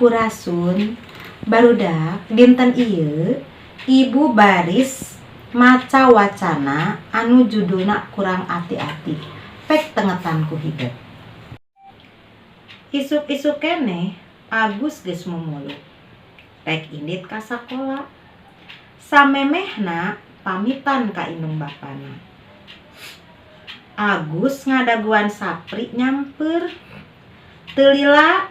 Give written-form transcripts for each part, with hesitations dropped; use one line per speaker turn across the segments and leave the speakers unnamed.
Sampurasun, barudak. Dinten ieu Ibu baris maca wacana anu judulna Kurang Ati-ati Pek Tengetan ku Hidep. Isuk-isuk keneh Agus geus mumuluk rek indit ka sakola. Samemehna pamitan ka indung bapana. Agus ngadagoan Sapri nyamper. Teu lila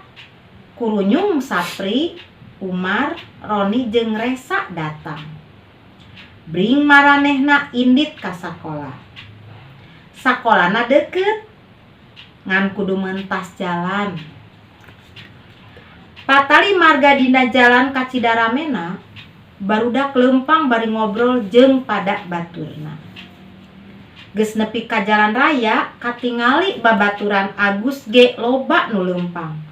kurunyung Sapri, Umar, Roni jeung Resa datang. Bring maranehna indit ka sakola. Sakolana deukeut, ngan kudu mentas jalan. Patali marga dina jalan kacida ramena, barudak leumpang bari ngobrol jeung pada baturna. Geus nepi ka jalan raya, katingali babaturan Agus ge loba nu leumpang.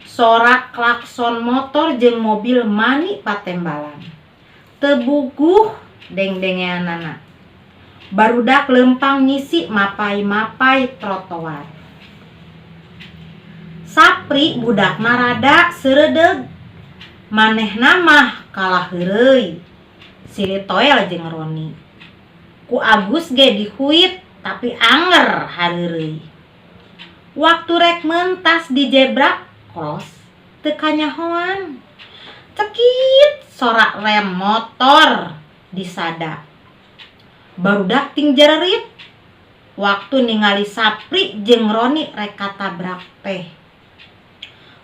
Sora klakson motor jeung mobil mani patembalan. Teu buguh dengdengeanana. Barudak leumpang ngisi mapay-mapay trotoar. Sapri budakna rada seureudeg. Manehna mah kalah heureuy, silih toel jeung Roni. Ku Agus ge dihuit tapi anger hareureuy. Waktu rek mentas di zebra cross teu kanyahoan. Cekit sora rem motor disada. Barudak ting jarerit waktu ningali Sapri jeung Roni rek katabrak teh.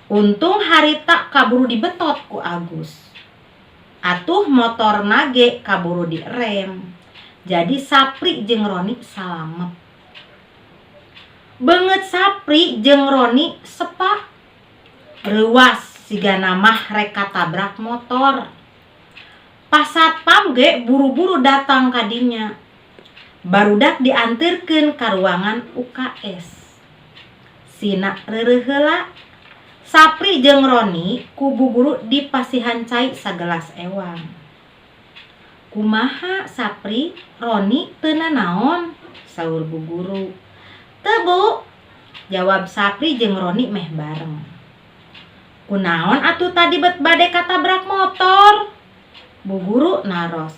Untung harita kaburu dibetot ku Agus. Atuh motorna ge kaburu direm. Jadi Sapri jeung Roni salamet. Beungeut Sapri jeung Roni sepa. Reuwas sigana mah rek katabrak motor. Pa satpam ge buru-buru datang ka dinya. Barudak dianterkeun ka ruangan UKS. Sina reureuh heula. Sapri jeung Roni ku bu guru dipasihan cai sagelas ewang. "Kumaha, Sapri, Roni, teu nanaon?" saur bu guru. "Teu, Bu," jawab Sapri jeung Roni meh bareng. "Kunaon atuh tadi bet bade katabrak motor?" Bu guru naros.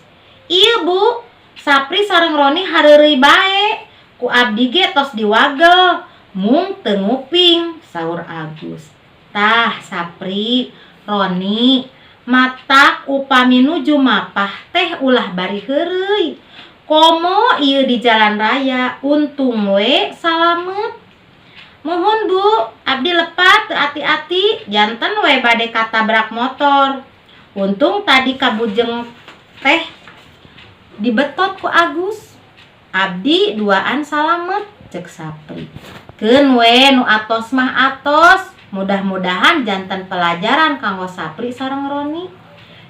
"Ieu, Bu, Sapri sareng Roni hareureuy bae. Ku abdi ge tos diwagel, mung teu nguping," saur Agus. "Tah, Sapri, Roni, matak upami nuju mapah teh ulah bari heureuy. Komo ieu di jalan raya, untung we salamet." "Muhun, Bu, abdi lepat teu ati-ati, janten we bade katabrak motor. Untung tadi kabujeng teh dibetot ku Agus. Abdi duaan salamet," cek Sapri. "Keun we, nu atos mah atos. Mudah-mudahan janten pelajaran kanggo Sapri sareng Roni.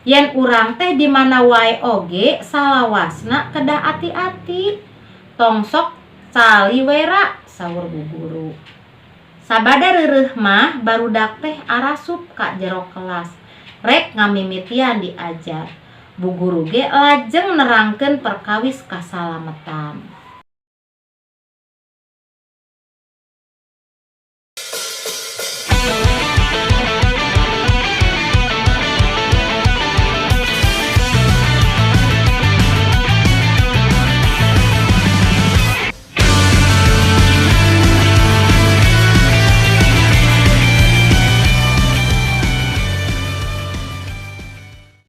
Yen urang teh di mana wae oge salawasna kedah ati-ati. Tong sok caliwera," saur bu guru. Sabada reureuh mah barudak teh arasup ka jero kelas rek ngamimitian diajar. Bu guru ge lajeng nerangkeun perkawis kasalametan.